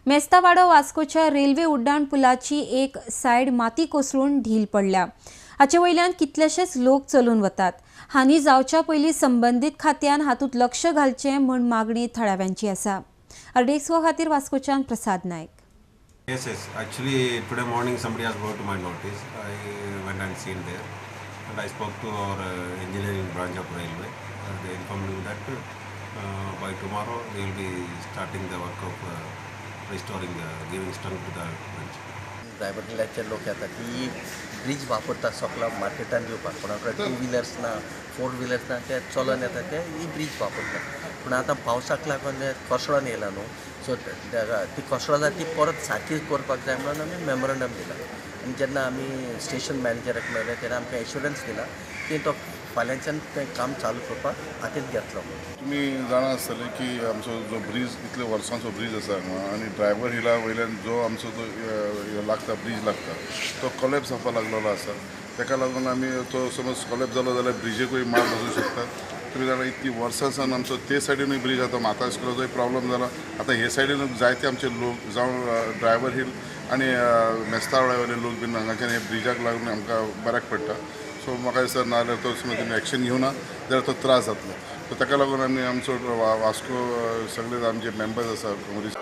मेस्तावाडो वास्कोच्या railway उड्डाण पुलाची एक सायड माती कोसळून ढील पडल्या. हाचे वयल्यान कितलेशेच लोक चलून वतात. हानी जावच्या पयलीं संबंदीत खात्यान हातूंत लक्ष घालचें म्हूण मागणी थळाव्यांची आसा. आरडीएक्स खातीर वास्कोच्यान प्रसाद Naik. Yes. Actually, today morning somebody has brought to my notice. I went and seen there, and I spoke to our engineering branch of railway. They informed me that by tomorrow they will be starting the work of restoring, giving strength to the bridge. Driver हिलाचे लोक येतात, ही bridge वापरतात सगळा मार्केटान येवपाक. कोणा कडेन two wheelers ना, four wheelers ना, ते चलोन येता, ते ही ब्रीज वापरतात. पूण आतां पावसाक लागून ते कोसळोन येयला न्हू, सो ती कोसळ्ळा, ती परत सारकी करपाक जाय म्हणून आमी मेमोरंडम दिला. आनी जेन्ना आमी स्टेशन मॅनेजराक मेळ्ळे तेन्ना आमकां एश्युरन्स दिला की तो फाल्यांच्यान तें काम चालू करपाक हातींत घेतलो म्हणून. तुमी जाणा आसतले की आमचो जो ब्रीज, इतले वर्सांचो ब्रीज आसा हांगा आनी ड्रायव्हर हिला वयल्यान जो आमचो तो लागता, ब्रीज लागता, तो कोलॅप्स जावपा लागलेलो आसा. ताका लागून आमी तो समज कोलॅप्स जालो जाल्यार ब्रिजीकूय मार बसूंक शकता. तुमी जाणा, इतली वर्सां सावन आमचो ते सायडीनूय ब्रीज आतां माता स्कुलाचोय प्रॉब्लम जाला. आतां हे सायडीन जायते आमचे लोक, जावं ड्रायव्हर हिल आनी मेस्तावड्या लोक बीन, हांगाच्यान हे ब्रिजाक लागून आमकां बऱ्याक पडटा. सो म्हाका दिसता, नाजाल्यार तो समज तुमी एक्शन घेवना जाल्यार तो त्रास जातलो. सो ताका लागून आमी आमचो वास्को सगळे आमचे मेंबर्स आसा काँग्रेस